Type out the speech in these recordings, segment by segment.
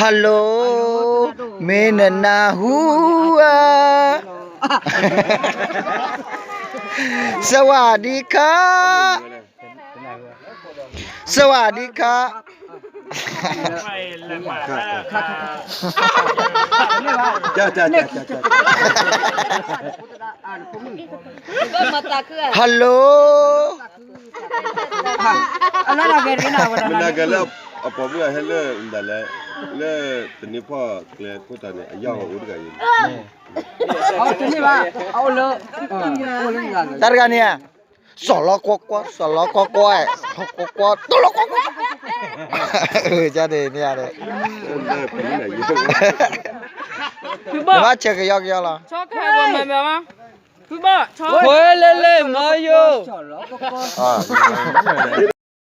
Hello, မ့ၢ်နနၢ်ဟူဧါ. สวัสดีค่ะ สวัสดีค่ะ Hello မနၤကဲလၢ အပှၤမုၣ်အဟဲလၢနၤလဲၣ်, လၢတန့ၢ်ဖီၣ်ကျဲခိၣ်တီန့ၣ် အယၢ်အိၣ်တဂၤအံၤ, တၢ်တဂၤန့ၣ်ဧါ, စီၤလီကွီကွီ, စီၤလီကွီကွီ, စီၤလီကွီကွီ, တလီကွီကွီ, န့ၣ်ဧါ, နဘၣ်ဆဲးကယီကယီလီၤ. လဲၤလဲၤမၤယိၣ်,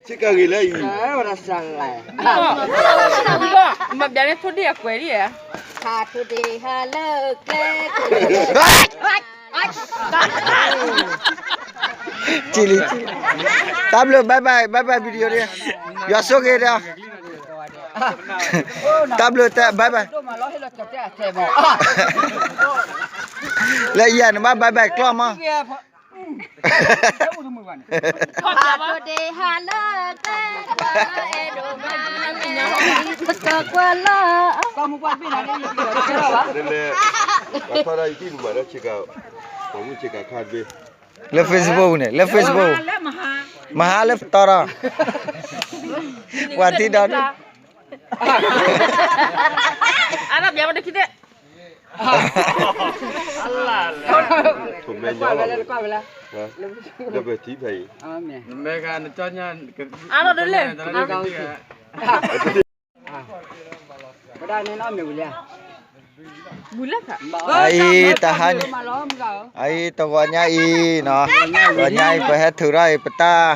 ဆ့ကၤဂ့ၤလၢအံၤ, မၤဘျါန့ၣ်ထိၣ်ဒ့ၣ်အကွဲးဒ်ဧါ, ဟးထိၣ်ဒ့ၣ်ဟးလၢကျဲ ကလံၤ, တၢ်ဘျုး bye bye bye bye video ဒီး, ယွၤဆိၣ်ဂ့ၤဒီး, တၢ်ဘျုးတဲ bye bye, လၢယၤနဘၣ် bye bye ကျီၢ်မး လၢ Facebook န့ၣ် လၢ Facebook မဟါလၢပတီၢ်ဒီး, ပှၤထံဒီး, အအံၤတဟါန့ၣ်, အအံၤတဂီၤညါအံၤနီၤ, ဂီၤညါအံၤ ပဟဲထုးထီၣ်အံၤပတၢ်,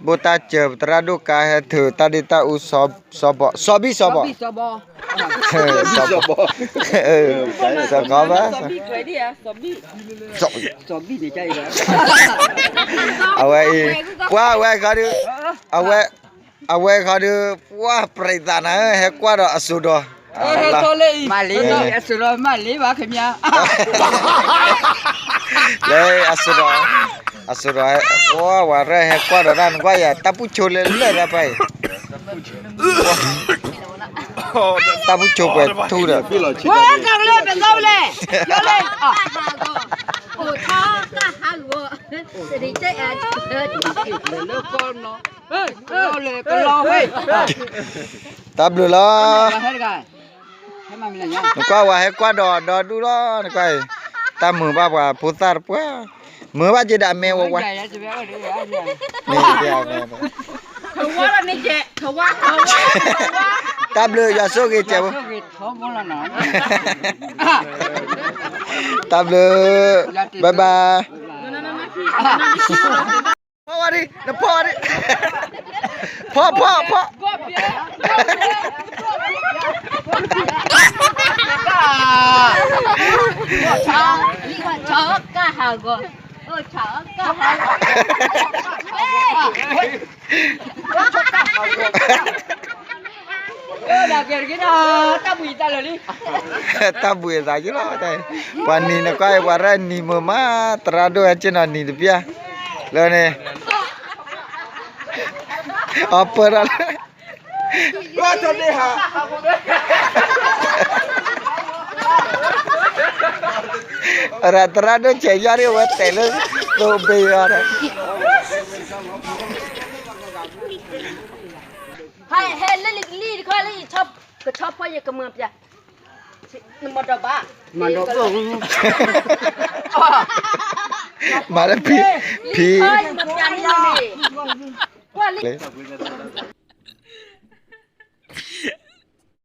ဘိၣ်တၢ်စၢၤ ပသရၣ်ဒိၣ်ကါ ဟဲထုးတၢ်ဒ့တၢ်အူ စီၤဘီၣ် စီၤဘံၣ် စီၤဘီၣ်, စီၤဘီၣ်, စီၤဘီၣ်, အဝဲအံၤ, ပှၤအဝဲခီဒုး, အဝဲ အဝဲခီဒုး ပှၤပြံးသးနၤဧၢ, ဟဲကွၢ်ဒီးအစိၤဒီး, မၤလ့, အစိၤဒီးမၤလ့ဘၣ် ခဲမး, လၢအစိၤဒီး, အစိၤဒီး, ပှၤဝဲရၢၢ်ဟဲကွၢ်ဒီးဒၣ် နကွၢ်ယၤ တၢ်ပူၤဆိလၢလၢၢ်ဒၣ်ပှၤအံၤ, တၢ်ပူၤဆိပှဲၤထူဒီး တၢ်ဘျုးလီၤ. နကွၢ်ဝဲဟဲကွၢ်ဒီးဒီဒူၣ်လီၤ နကွၢ်အံၤ, တၢ်မုာ်ဘၣ်ပှၤဖိသၣ်တပှၢ်, မုာ်ဘၣ်က့ၤဒီးအမဲဝဲဝဲ, မ့ၢ်, တၢ်ဘျုး ယွၤဆိၣ်ဂ့ၤစဲးဖိ, တၢ်ဘျုး, bye bye. ဖီဝဲဒံး, နဖီဝဲဒံး, ဖီ ဖီ ဖီ, တၢ်ဘှံးသးယလီၤ, ပှၤနံၤနကွၢ်အံၤ ပှၤရဲၣ်နံၤမုာ်မး, သရၣ်ဒိၣ်ဟဲက့ၤနီၤနံၤတပျၢ်, လၢန့ၣ်, အပၢၢ်ထီၣ်လၢ သရၣ်ဒိၣ်ဆဲးယီၢ်ဒ်ဝဲတဲာ်လၢ သိဘ့ၣ်အီၤဒီး ဟဲလၢလံကလံတခီလၢ ကဆီဖီယကမၤပျၢ်, နမၤဒီးဘၣ်, မၤဒီးဘၣ်, မၤလၢဖံ, ဖံ, ကွၢ်လံ